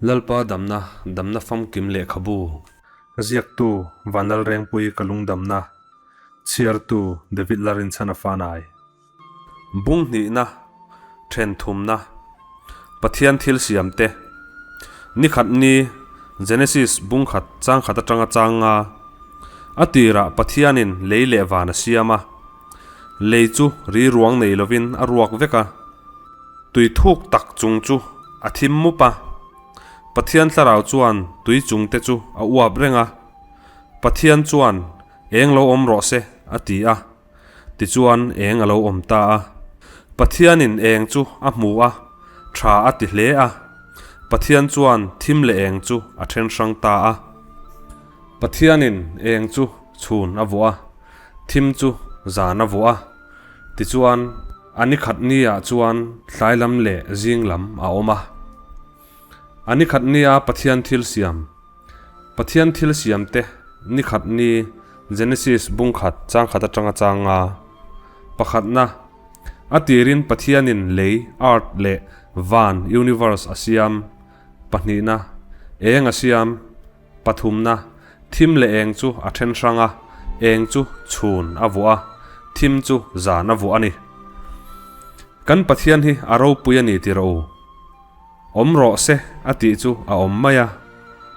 Lalpa damna, damna famkim lehkhabu. Ziaktu, Vanlalrengpui ka lungdamna. Chhiartu, David Larinchhana Fanai. Bung hnihna, then thumna, Pathian thil siam te, Ni khat ni, Genesis bung khat chang khat atanga chang nga, A tirah Pathianin lei leh van a siam a, lei chu ri ruang nei lovin a ruak vek a, tui thuk tak chung chu a thim mup a, Pathian thlarau chuan tui chung te chu a uap reng a, Pathian chuan eng lo awm rawh se a ti a. Tichuan eng a lo awm ta a. Pathianin eng chu a hmu a, tha a ti hle a. Pathian chuan thim leh eng chu a then hrang ta a. Pathianin eng chu chhun a vuah a, thim chu zan a vuah a. Tichuan a ni khat niah chuan tlai lam leh zing lam a awm a. A ni khat nia Pathian thil siam. Pathian thil siam te ni khat ni Genesis bung khat chang khat atanga chang nga. Pakhatna, a tirin Pathianin lei, earth, leh van, universe, a siam. Pahnihna, eng a siam. Pathumna, thim leh eng chu a then hrang a, eng chu chhun a vuah a, thim chu zan a vuah a ni. Kan Pathian hi a ropui a ni ti rawh u. Awm rawh se a tih chu a awm mai a,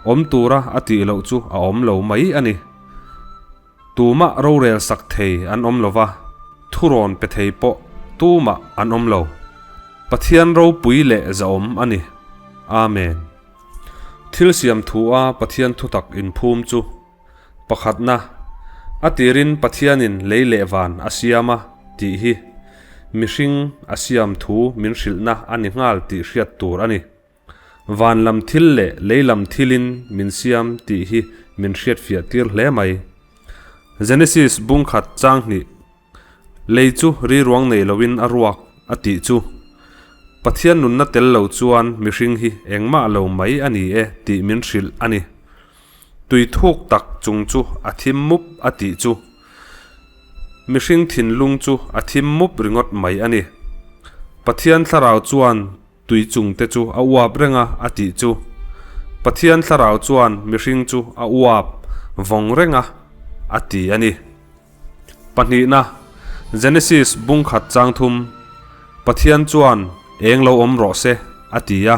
awm tura a tih loh chu a awm lo mai a ni. Tumah rorel sak thei an awm lo va, thurawn pe thei pawh tumah an awm lo. Pathian ropui leh zahawm a ni. Amen. Thil siam thu a Pathian thutak inphum chu Pakhatna, a tirin Pathianin lei leh van a siam a tih hi mihring a siam thu min hrilhna a ni nghal tih hriat tur a ni. Van lam thil leh lei lam thilin min siam tih hi min hriatfiah tir hle mai. Genesis bung khat chang hnih. Lei chu riruang nei loin a ruak a tih chu. Pathian nunna tel lo chuan mihring hi engmah lo mai a ni e tih min hrilh a ni. Tui thuk tak chung chu a thim mup a tih chu. Mihring thinlung chu a thim mup ringawt mai a ni. Pathian thlarau chuan tui chung te chu a uap reng a a tih chu. Pathian thlarau chuan mihring chu a uap vawng reng a a ti a ni. Pahnihna, Genesis bung khat chang thum, Pathian chuan eng lo awm rawh se a ti a,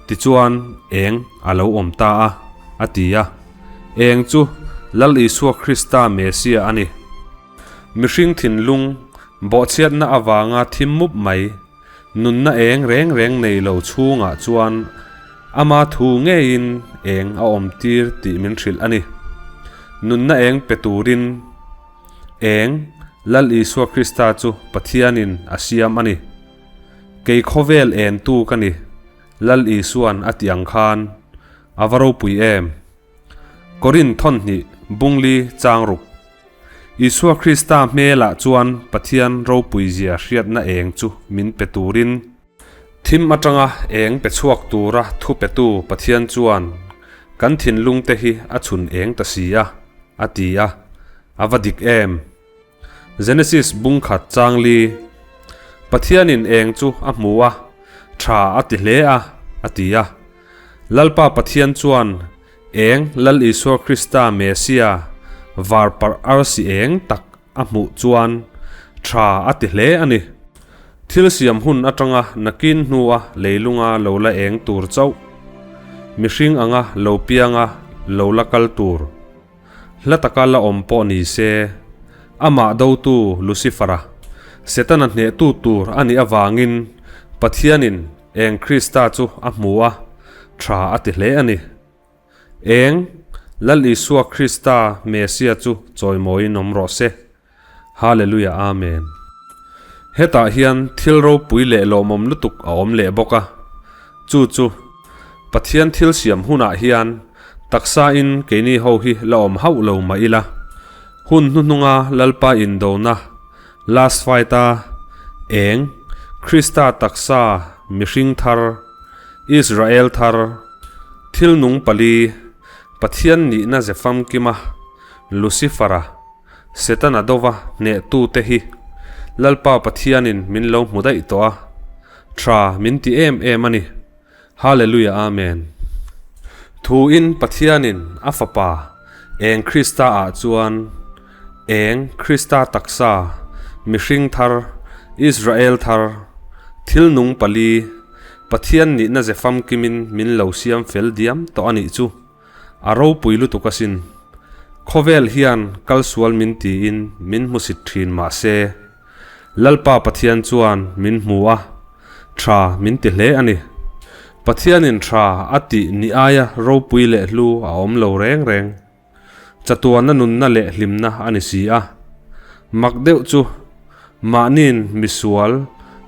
tichuan eng a lo awm ta a, a ti a. Eng chu Lal Isua Krista Mesia a ni. Mihring thinlung bawhchhiatna avanga thim mup mai, nunna eng reng reng nei lo chhungah chuan ama thu ngeiin eng a awm tir tih min hrilh a ni. Nunna eng pe turin eng Lal Isua Krista chu Pathianin a siam a ni. Kei khawvel entu ka ni, Lal Isua'n a tih ang khan a va ropui em? Korin thawnhnih bungli chang ruk. Isua Krista hmelah chuan Pathian ropuizia hriatna eng chu min pe turin, thim atanga eng pe chhuak tura thu petu Pathian chuan kan thinlungte hi a chhun eng ta si a, a ti a, a va dik em? Genesis bung khat chang li, Pathianin eng chu a hmu a, tha a ti hle a, a ti a. Lalpa Pathian chuan eng Lal Isua Krista Mesia var parh arsi eng tak a hmuh chuan tha a ti hle a ni. Thil siam hun atanga nakin hnua leilunga lo la eng tur chauh, mihring anga lo pianga lo la kal tur, Hla taka la awm pawh ni se, amah dotu Lucifera, Setana hnehtu tur a nih avangin Pathianin eng Krista chu a hmu a, tha a ti hle a ni. Eng, Lal Isua Krista Mesia chu chawimawiin awm rawh se. Hallelujah Amen. Hetah hian thil ropui leh lawmawm lutuk a awm leh bawk a, chu chu Pathian thil siam hunah hian taksa in keini ho hi la awm hauh lo mah ila, hun hnuhnunga Lalpa indona, last fight a eng, Krista taksa mihring thar, Israel thar, thil nung pali, Pathian nihna ze famkima Lucifera, Setana dova hnehtute hi Lalpa Pathianin min lo hmu daih tawh a, tha min ti em em a ni. Hallelujah Amen. Thuin Pathianin a Fapa eng Krista ah chuan eng Krista taksa, mihring thar, Israel thar, thil nung pali, Pathian nihna ze famkimin min lo siam fel diam tawh a nih chu. A ropui lutuk asin. Khawvel hian kal sual min tiin min hmusit thin mah se, Lalpa Pathian chuan min hmu a, tha min ti hle a ni. Pathianin tha a tih ni aia ropui leh hlu a awm lo reng reng. Chatuanna nunna leh hlimna a ni si a. Mak deuh chu, mahniin misual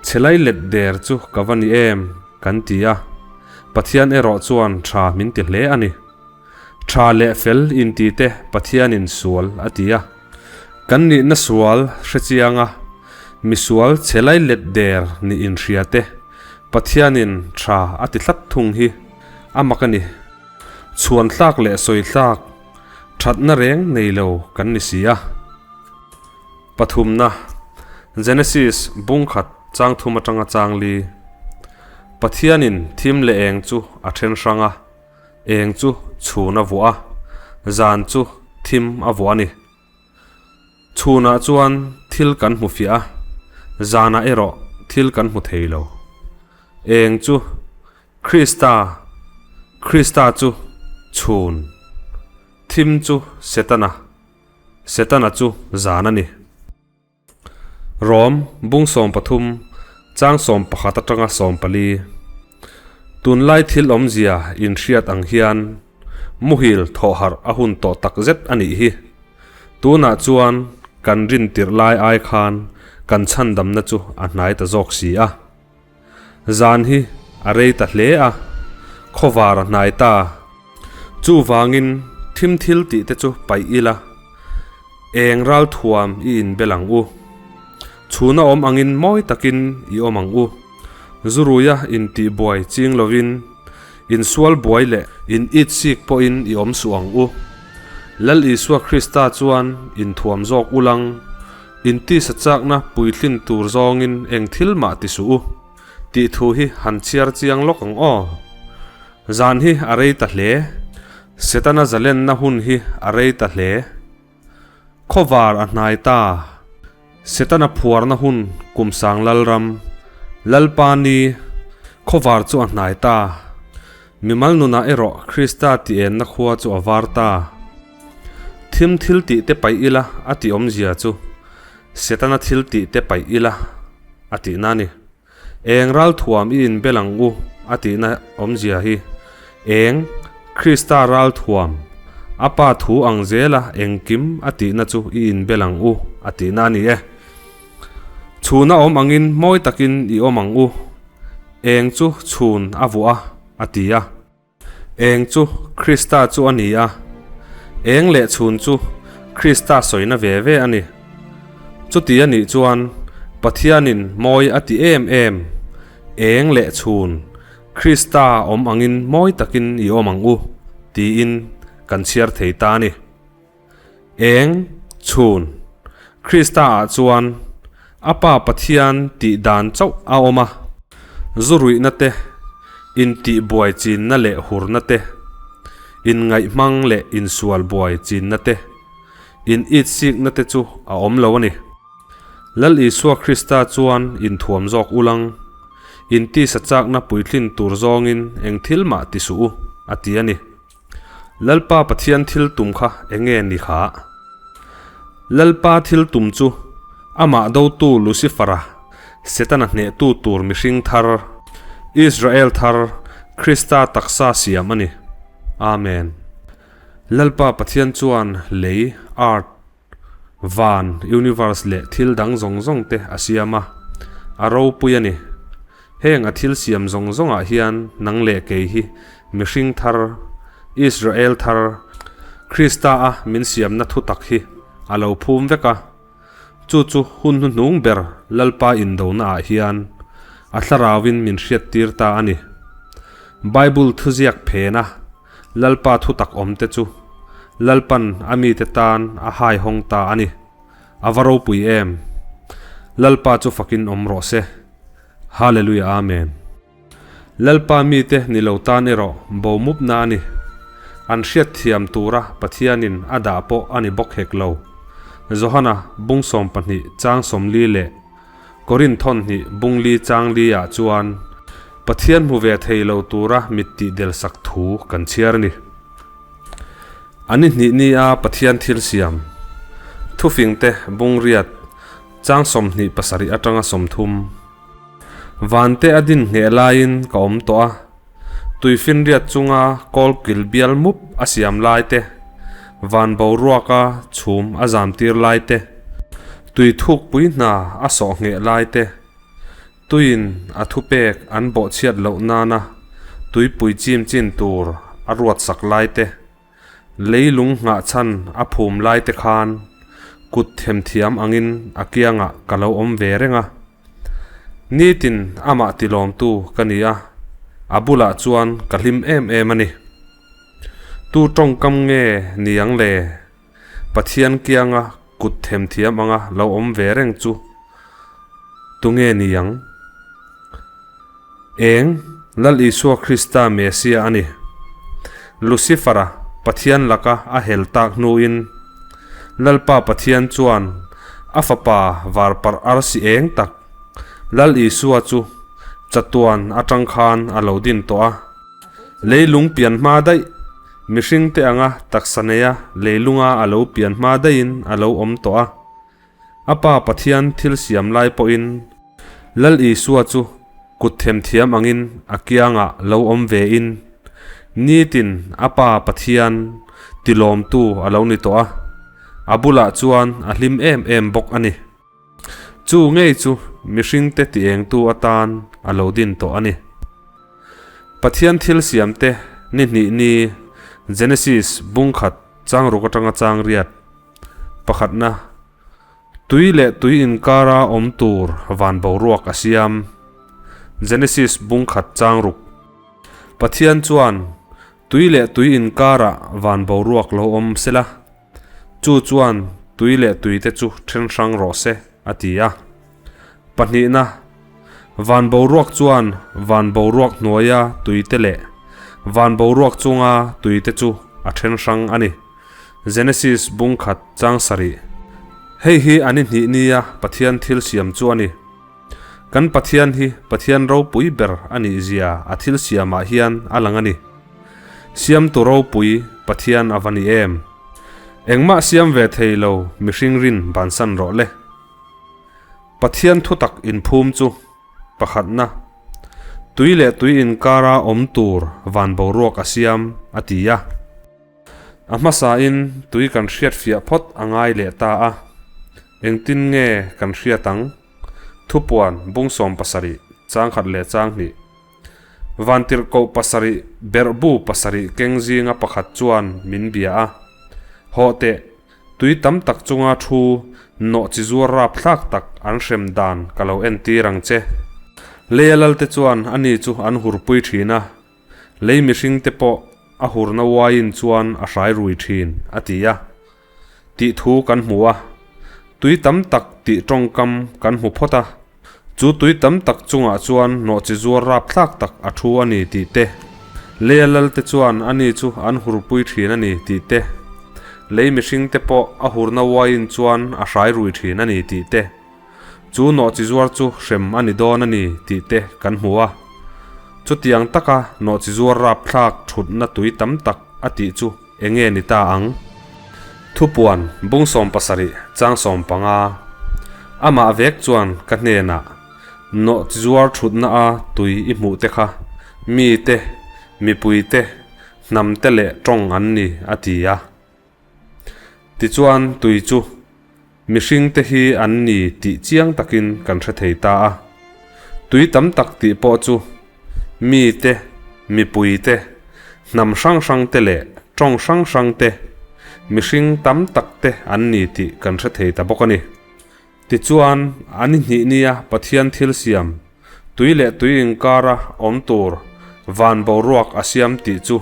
chhe lai let der chu ka va ni em kan ti a, Pathian erawh chuan tha min ti hle a ni. Tha leh fel inti te Pathianin sual a ti a. Kan nihna sual hre chiang a, misual chhe lai let der nih inhria te Pathianin tha a ti tlat thung hi a mak a ni. Chhuan tlak leh sawi tlak thatna reng nei lo kan ni si a. Pathumna, Genesis bung khat chang thum atanga chang li. Pathianin thim leh eng chu a then hrang a, eng chu chhun a vuah a, zan chu thim a vuah a ni. Chhunah chuan thil kan hmu fiah a, zanah erawh thil kan hmu thei lo. Eng chu Krista, Krista chu chhun, thim chu Setana, Setana chu zan a ni. Rom, bung 13, chang 11 atanga 14. Tunlai thil awmzia inhriat ang hian muhil thawhharh a hun tawh takzet a nih hi. Tunah chuan kan rin tirh lai ai khan kan chhandamna chu a hnai ta zawk si a. Zan hi a rei ta hle a, khawvar a hnai ta. Chuvangin thim thil tih te chu paih ila, eng ral thuam i inbel ang u. Chhuna awm angin mawi takin i awm ang u. Zuruia intih buai ching lovin, insual buai leh in it sik pawhin i awm suh ang u. Lal Isua Krista chuan inthuam zawk ulang. Intisa chakna puitlin tur zawngin eng thil mah ti suh u, tih thu hi han chhiar chiang lawk ang aw. Zan hi a rei ta hle. Setana zalenna hun hi a rei ta hle. Khawvar a hnai ta. Setana phuarna hun kum sang Lalram, Lalpa ni, khawvar chu a hnai ta. Mimal nunah erawh Krista tih enna khua chu a var ta. Thim thil tih te paih ila a tih awmzia chu Setana thil tih te paih ila a tihna a ni. Eng ralthuam i inbel ang u a tihna awmzia hi eng Krista ralthuam, a Pa thu ang zela engkim a tihna chu i inbel ang u a tihna a ni e. Chhuna awm angin mawi takin i awm ang u. Eng chu chhun a vuah a, a ti a. Eng chu Krista chu a ni a. Eng leh chhun chu Krista sawina ve ve a ni. Chuti a nih chuan Pathianin mawi a ti em em. Eng leh chhun Krista awm angin mawi takin i awm ang u, tiin kan chhiar thei ta a ni. Eng, chhun, Krista ah chuan a Pa Pathian tih dan chauh a awm a, zu ruihna te, intih buai chinna leh hurna te, inngaihhmang leh insual buai chinna te, in itsikna te chu a awm lo a ni. Lal Isua Krista chuan inthuam zawk ulang, intisa chakna puitlin tur zawngin eng thil mah ti suh u, a ti a ni. Lalpa Pathian thil tum kha enge ni kha? Lalpa thil tum chu amah dotu Lucifera, Setana hnehtu tur mihring thar, Israel thar, Krista taksa siam a ni. Amen. Lalpa Pathian chuan lei, earth, Van, universe leh thil dang zawng zawng te a siam a, a ropui a ni. Heng a thil siam zawng zawngah hian nang leh kei hi mihring thar, Israel thar, Krista a min siamna thu tak hi a lo phum vek a. Chu chu hun hnuhnung ber Lalpa indona ah hian a thlarauin min hriattir ta a ni. Bible thuziak phena Lalpa thutak awmte chu Lalpan a mite tan a haihawng ta a ni. A va ropui em! Lalpa chu fakin awm rawh se. Hallelujah Amen. Lalpa mite ni lo tan erawh bo mupna a ni. An hriatthiam tura Pathianin a dah pawh a ni bawk hek lo. Johana bung 12 chang 40 leh Korinth thawnhnih bung li chang li ah chuan Pathian hmu ve thei lo tura mit tih del sak thu kan chhiar a ni. A ni hnih nia Pathian thil siam thufingte bung riat chang 27 atanga 30. Vante a din ngheh laiin ka awm tawh a, tuifinriat chunga kawlkil bial mup a siam lai te, van boruaka chhum a zam tir lai te, tui thukpui hna a sawh ngheh lai te, tuiin a thupek an bawhchhiat loh nana tuipui chim chin tur a ruat sak lai te, Leilung nghahchhan a phum lai te khan kut themthiam angin a kiangah ka lo awm ve reng a. Nitin amah tilawmtu ka ni a, a bulah chuan ka hlim em em a ni. Tu tawngkam nge ni ang le? Pathian kianga kut themthiam anga lo awm ve reng chu tunge ni ang? Eng, Lal Isua Krista Mesia a ni. Lucifer-a Pathian laka a hel tak hnuin, Lalpa Pathian chuan a Fapa varparh arsi eng tak, Lal Isua chu chatuan atang khan a lo din tawh a. Leilung pian hma daih, mihringte anga taksa neia leilunga a lo pian hma daihin a lo awm tawh a. A Pa Pathian thil siam lai pawhin Lal Isua chu kut themthiam angin a kiangah lo awm vein nitin a Pa Pathian tilawmtu a lo ni tawh a, a bulah chuan a hlim em em bawk a ni. Chu ngei chu mihringte tiengtu atan a lo din tawh a ni. Pathian thil siamte ni hnih ni Genesis bung khat chang ruk atanga chang riat Pakhatna, tui leh tui inkara awm tur van boruak a siam. Genesis bung khat chang ruk. Pathian chuan tui leh tui inkarah van boruak lo awm sela, chu chuan tui leh tuite chu then hrang rawh se, a ti a. Pahnihna, van boruak chuan van boruak hnuaia tuite leh van boruak chunga tuite chu a then hrang a ni. Genesis bung khat chang sarih. Hei hi an i hnih nia Pathian thil siam chu a ni. Kan Pathian hi Pathian ropui ber a nih zia a thil siamah hian a lang a ni. Siamtu ropui Pathian a va ni em? Engmah siam ve thei lo mihring rin bansan rawh le. Pathian thutak inphum chu pakhatna, tui leh tui inkara awm tur van boruak a siam a ti a. A hmasain tui kan hriat fiah phawt a ngai leh ta a, engtin nge kan hriat ang? Thupuan bung 70 chang khat leh chang hnih. Vantirhkoh pasarih berhbu pasarih keng zinga pakhat chuan min bia a, Hawh teh, tui tam tak chunga thu nawh chi zuar rapthlak tak an hrem dan ka lo entir ang che. Leia lalte chuan ani chu an hurpui thin a, Lei mihringte pawh a hurna uaiin chuan a hrai rui thin, a ti a. Tih thu kan hmu a. Tui tam tak tih tawngkam kan hmu phawt a. Chu tui tam tak chungah chuan nawhchi zuar rapthlak tak a thu a ni tih te, Leia lalte chuan ani chu an hurpui thin a ni tih te, lei mihringte pawh a hurna uaiin chuan a hrai rui thin a ni tih te, Chu nawhchizuar chu hrem a ni dawn a ni tih te kan hmu a. Chutiang taka nawhchizuar rapthlak thutna tui tam tak a tih chu eng nge ni ta ang? Thupuan bung 70 chang 15 Amah vek chuan ka hnenah, Nawhchizuar thutna a tui i hmuh te kha mi te, mipui te, hnam te leh tawng an ni a ti a. Tichuan tui chu mihringte hi an ni tih chiang takin kan hre thei ta a. Tui tam tak tih pawh chu mite, mipuite, hnam hrang hrangte leh tawng hrang hrangte, mihring tam takte an ni tih kan hre thei ta bawk a ni. Tichuan, an i hnih nia Pathian thil siam, tui leh tui inkara awm tur van boruak a siam tih chu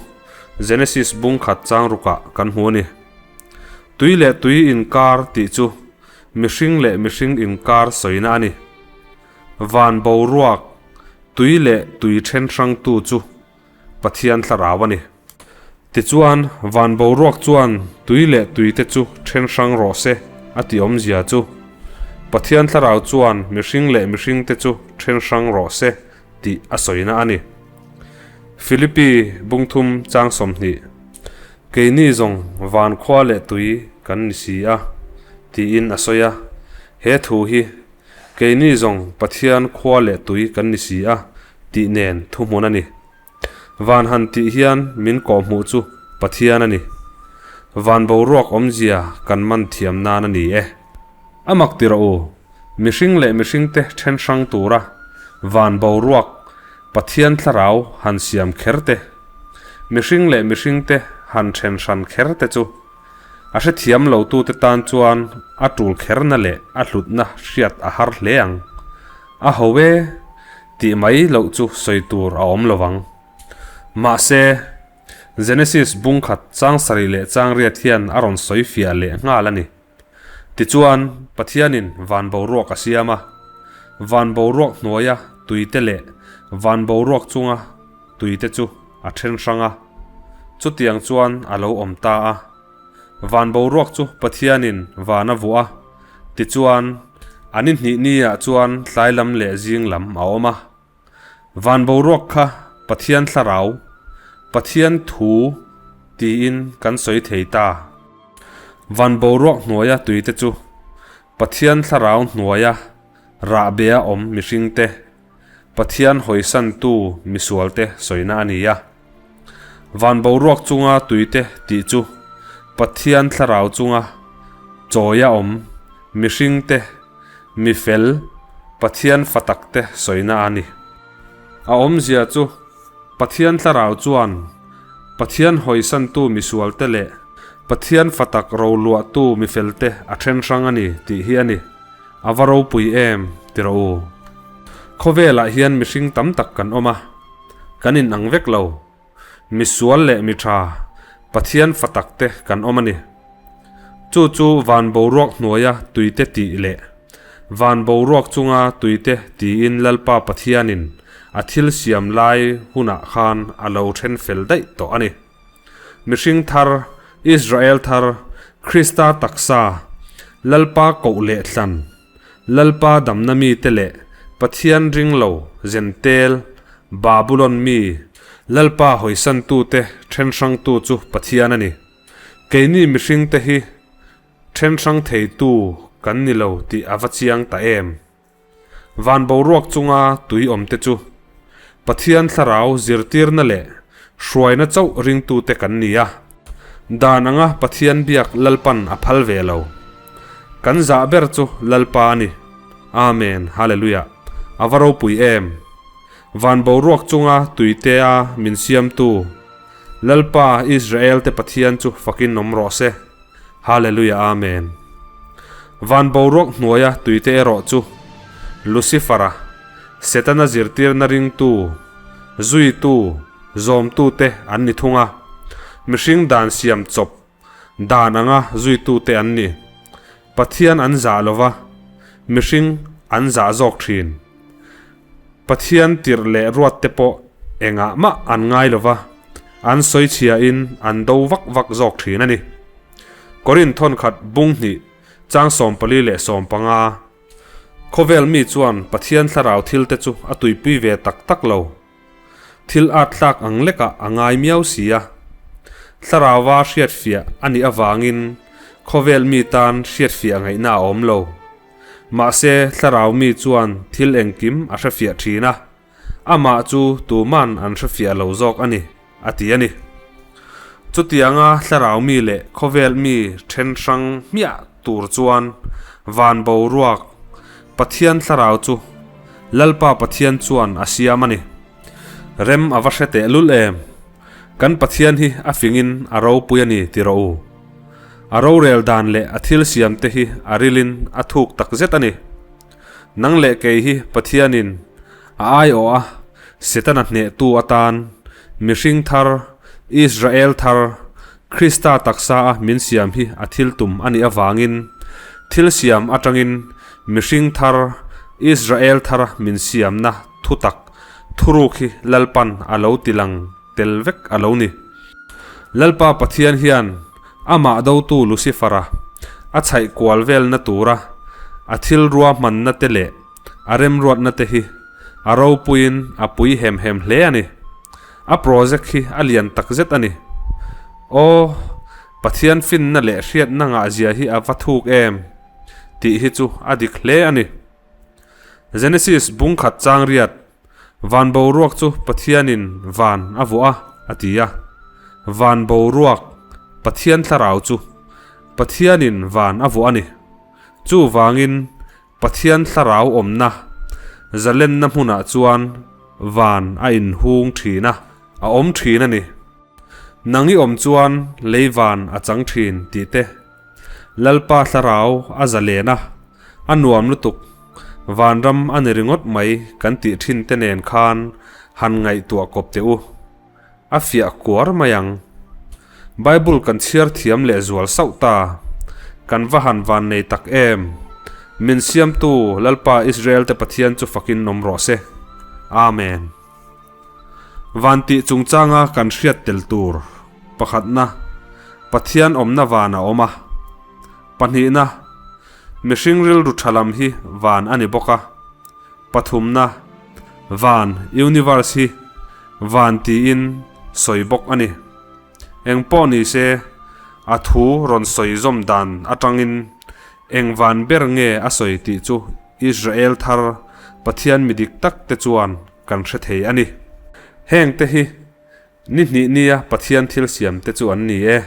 Genesis bung khat chang rukah kan hmu a ni. Tui leh tui inkar tih chu mihring leh mihring inkar sawina a ni. Van boruak, tui leh tui then hrangtu chu Pathian thlarau a ni. Tichuan, van boruak chuan tui leh tuite chu then hrang rawh se a ti awmzia chu. Pathian thlarau chuan mihring leh mihringte chu then hrang rawh se tih a sawina a ni. Philippi bungthum chang 20, Keini zawng van khua leh tui kan ni si a, tiin a sawi a. He thu hi, Keini zawng Pathian khua leh tui kan ni si a, tih nen thuhmun a ni. Van han tih hian min kawhhmuh chu Pathian a ni. Van boruak awmzia kan man thiam nan a ni e. A mak ti rawh u, mihring leh mihringte then hrang tura van boruak Pathian thlarau han siam kher te, mihring leh mihringte han then hran kher te chu a hrethiam lotute tan chuan a tul kherna leh a hlutna hriat a har hle ang. A ho e! Tih mai loh chu sawi tur a awm lo vang. Mahse, Genesis bung khat chang sarih leh chang riat hian a rawn sawi fiah leh nghal a ni. Tichuan, Pathianin van boruak a siam a. Van boruak hnuaia tuite leh van boruak chunga tuite chu a then hrang a. Chutiang chuan a lo awm ta a. Van boruak chu Pathianin van a vuah a, tichuan a ni hnih niah chuan tlai lam leh zing lam a awm a. Van boruak kha Pathian thlarau, Pathian thu tiin kan sawi thei ta. Van boruak hnuaia tuite chu Pathian thlarau hnuaia rahbea awm mihringte Pathian hawisantu misualte sawina a ni a. Van boruak chunga tuite tih chu Pathian thlarau chunga chawia awm mihringte, mifel, Pathian fa takte sawina a ni. A awmzia chu Pathian thlarau chuan Pathian hawisantu misualte leh Pathian fa tak roluahtu mifelte a then hrang a ni tih hi a ni. A va ropui em ti rawh u. Khawvelah hian mihring tam tak kan awm a, kan inang vek lo. Misual leh mi tha, Pathian fa tak te kan awm a ni. Chu chu van boruak hnuaia tuite tih leh van boruak chunga tuite tiin Lalpa Pathianin a thil siam lai hunah khan a lo then fel daih tawh a ni. Mihring thar, Israel thar, Krista taksa, Lalpa koh leh thlan, Lalpa damna mite leh Pathian ring lo Zentel, Babulon mi, Lalpa hawisantute then hrangtu chu Pathian a ni. Keini mihringte hi then hrang theitu kan ni lo tih a va chiang ta em? Van boruak chunga tui awmte chu Pathian thlarau zirtirna leh hruaina chauh ringtute kan ni a. Dan anga Pathian biak Lalpan a phal ve lo. Kan zah ber chu Lalpa a ni. Amen Hallelujah A va ropui em! Van boruak chunga tuitea min siamtu Lalpa Israel-te Pathian chu fakin awm rawh se. Hallelujah Amen. Van boruak hnuaia tuite erawh chu Lucifer-a, Setana zirtirna ringtu, zuitu, zawmtute an ni thung a, mihring dan siam chawp dan anga zuitute an ni. Pathian an zah lova, mihring an zah zawk thin. Pathian tirh leh ruatte pawh engah mah an ngai lo va, an sawi chhiain an do vak vak zawk thin a ni. Korin thawnkhat bung hnih chang 14 leh 15 Khawvel mi chuan Pathian thlarau thilte chu a tuipui ve tak tak lo. Thil at tlak ang lekah a ngai miau si a. Thlarauva hriatfiah a nih avangin khawvel mi tan hriatfiah ngaihna a awm lo. Mahse, thlarau mi chuan thil engkim a hrefiah thin a, amah chu tuman an hrefiah lo zawk a ni, a ti a ni. Chutianga thlarau mi leh khawvel mi then hrang hmiah tur chuan van boruak Pathian thlarau chu Lalpa Pathian chuan a siam a ni. Rem a va hre teh lul em! Kan Pathian hi a fingin a ropui a ni ti rawh u. A rorel dan leh a thil siam te hi a rilin a thuk tak zet a ni. Nang leh kei hi Pathianin a aiawh a, Setana hnehtu atan mihring thar, Israel thar, Krista taksa a min siam hi a thil tum a nih avangin thil siam atangin mihring thar, Israel thar min siamna thutak thuruk hi Lalpan a lo tilang tel vek a lo ni. Lalpa Pathian hian amah dotu Lucifer-a a chhaih kual velna tura a thil ruahmanna te leh a remruatna te hi a ropuiin a pui hem hem hle a ni. A project hi a lian takzet a ni. Aw, Pathian finna leh hriatna ngahzia hi a va thuk em? tih hi chu a dik hle a ni. Genesis bung khat chang riat, Van boruak chu Pathianin van a vuah a, a ti a. Van boruak, Pathian thlarau chu Pathianin van a vuah a ni. Chuvangin Pathian thlarau awmna, zalenna hmunah chuan van a inhung thin a, a awm thin a ni. Nang i awm chuan lei van a chang thin tih te Lalpa thlarau a zalen a, a nuam lutuk, vanram a ni ringawt mai kan tih thin te nen khan han ngaihtuah kawp teh u. A fiah kuar mai ang. Bible kan chhiar thiam leh zual sauh ta. Kan va han van nei tak em! Min siamtu Lalpa Israel te Pathian chu fakin awm rawh se. Amen. Van tih chungchanga kan hriat tel tur pakhatna, Pathian awmna van a awm a. Pahnihna, mihring rilru tha lam hi van a ni bawk a. Pathumna, van, universe, hi van tiin sawi bawk a ni. Eng pawh ni se, a thu rawn sawi zawm dan atangin eng van ber nge a sawi tih chu Israel thar Pathian mi dik tak te chuan kan hre thei a ni. Heng te hi ni hnih nia Pathian thil siam te chu an ni e.